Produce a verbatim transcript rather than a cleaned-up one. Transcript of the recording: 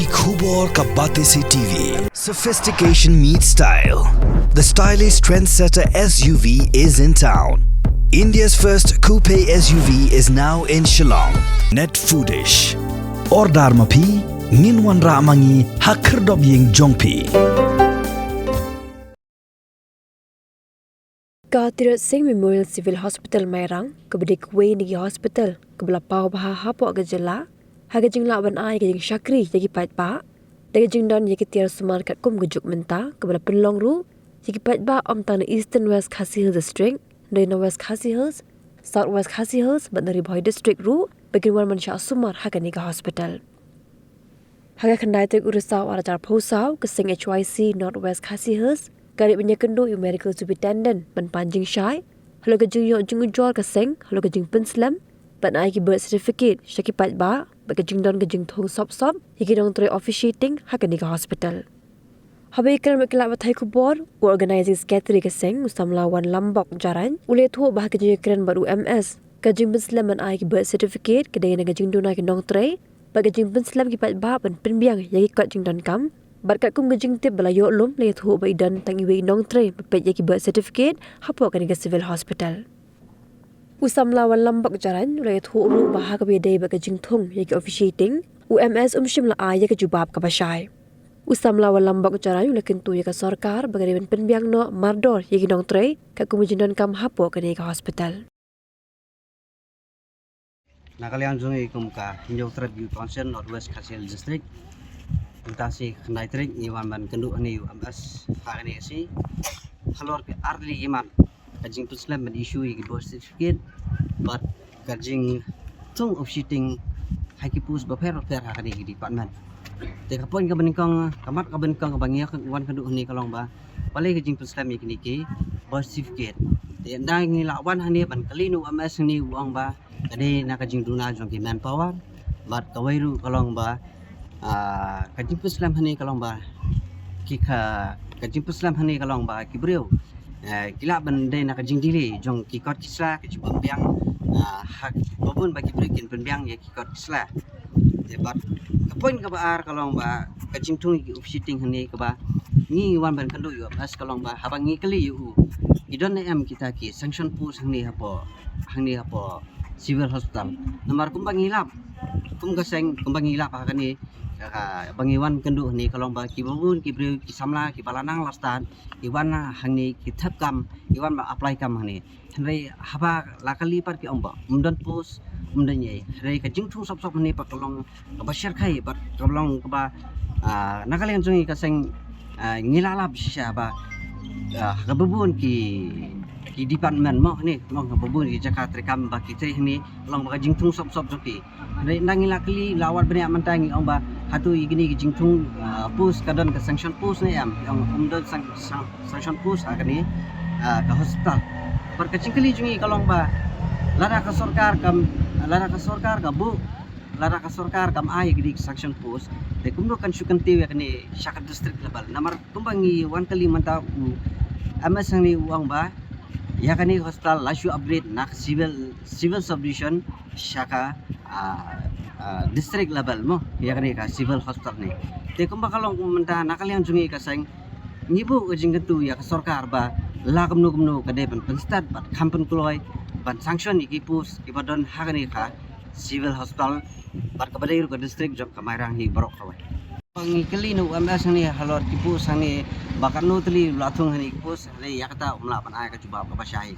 Khubor ka Batesi T V. Sophistication meets style. The stylish trendsetter S U V is in town. India's first coupe S U V is now in Shillong. Net Foodish. Order ma phi, ngin wanrah ma ngi ha khyrdop ïing jong phi. Ka Tirot Sing Memorial Civil Hospital Mairang, kaba dei kawei na ki hospital kaba la paw bha hapoh ka jylla, ha ka jinglah ban ai ka jingshakri ïa ki paidbah da ka jingdon ïa ki tiar sumar katkum ka juk mynta, kaba la pynlong ruh ïa ki paidbah ym tang na Eastern West Khasi Hills District, hynrei na West Khasi Hills, South West Khasi Hills bad na Ri Bhoi District ruh, ba kin wan ban shah sumar ha kane ka hospital. Ha ka khyndai tarik u Risaw arhajar arphew saw, ka seng H Y C North West Khasi Hills ka dei ban ïakynduh ïa u Medical Superintendent ban pan jingshai halor ka jingïoh jingujor ka seng halor ka jingpynslem ban ai ki birth certificate sha ki paidbah bad ka jingdon ka jingthung sop sop ïa ki nongtrei officiating ha kane ka hospital. Haba ïakren bad ki lad pathai khubor, u Organizing Secretary ka seng, u samla Wanlambok Jarain, u la ïathuh ba ha ka jingïakren bad u M S, ka jingpynslem ban ai ki birth certificate ka dei na ka jingduna ki nongtrei bad ka jingpynslem ki paidbah ban pynbiang ïa ki kot jingdonkam. Bad katkum ka jingtip ba la ïoh lum, la ïathuh ba i don tang iwei i nongtrei ba peit ïa ki birth certificate hapoh kane ka Civil Hospital. U samla Wanlambok Jarain u la ïathuh ruh ba ha kaba ïadei bad ka jingthung ïa ki officiating, u M S um shym la ai ïa ka jubab kaba shai. U samla Wanlambok Jarain u la kyntu ïa ka sorkar ba ka dei ban pynbiang noh mardor ïa ki nongtrei katkum ka jingdonkam hapoh kane ka hospital. Na ka liang jong ngi kum ka Hynñiewtrep Youth Council North West Khasi Hills District, mynta shi khyndai tarik ngi wan ban kynduh hangne u M S ha kane ka sngi halor ki artylli ki mat, ka jingpynslem ban issue ïa ki birth certificate bad ka jingthung officiating ha ki post bapher bapher ha kane ka department. Te ka point kaba nyngkong, ka mat kaba nyngkong kaba ngi wan kynduh hangne ka long ba balei ka jingpynslem ïa kine ki birth certificate. Te ynda ngi la wan hangne ban kylli na u M S hangne, u ong ba ka dei na ka jingduna jong ki manpower. Bad kawei ruh ka long ba, ah, ka jingpynslem hangne ka long ba ki ka, ka jingpynslem hangne ka long ba ki briew, eh, ki lah ban dei na ka jingdili jong ki kot ki sla, ka jingpynbiang, ah, ha kaba bun ba ki briew kin pynbiang ïa ki kot ki sla. Te bad ka point kaba ar ka long ba ka jingthung ïa ki officiating hangne kaba ngi wan ban kynduh ïa u M S ka long ba haba ngi kylli ïa u, ki don ne em kita ki sanction post hangne hapoh, hangne hapoh Civil Hospital. Namar kumba ngi lap, kum ka seng kumba ngi lap ha kane, ka, ba ngi wan kynduh hangne ka long ba kiba bun ki briew ki samla kiba la nang la stad ki wan hangne ki thep kam, ki wan ba apply kam hangne. Hynrei haba la kylli pat ki ong ba um don post, um don ei. Hynrei ka jingthung sop sop hangne pat ka long kaba shyrkhei bad ka long kaba, ah, na ka liang jong ngi ka seng, ah, ngi la lap shisha ba, ah, kaba bun ki, ki department mo hangne, mo kaba bun ki jaka treikam ba ki trei hangne, ka long ba ka jingthung sop sop jong ki. Hynrei ynda ngi la kylli, la wad bniah mynta ngi ong ba hato ïa kine ki jingthung, ah, post ka don ka sanction post ne em, ki ong um don sang, sang, sanction post ha kane, ah, ka hospital. Bad ka jingkylli jong ngi ka long ba lada ka sorkar kam, lada ka sorkar ka buh, lada ka sorkar kam ai ïa kine ki sanction post, te kumno kan shu kyntiew ïa kane sha ka district level. Namar kumba ngi wan kylli mynta u M S hangne u ong ba ïa kane ka hospital la shu upgrade na ka civil, civil subdivision sha ka, ah, ah, district level mo, ïa kane ka civil hospital ne. Te kumba ka long mynta na ka liang jong ngi ka seng ngi buh ka jingkyntu ïa ka sorkar ba la kumno kumno ka dei ban pynstad bad kham pynkloi ban sanction ïa ki post kiba don ha kane ka civil hospital bad kaba dei ruh ka district jong ka Mairang hi baroh kawei. Ba ngi kylli na u M S hangne halor ki post hangne ba katno tylli la thung hangne ki post, hynrei ïa kata um lah ban ai ka jubab kaba shai.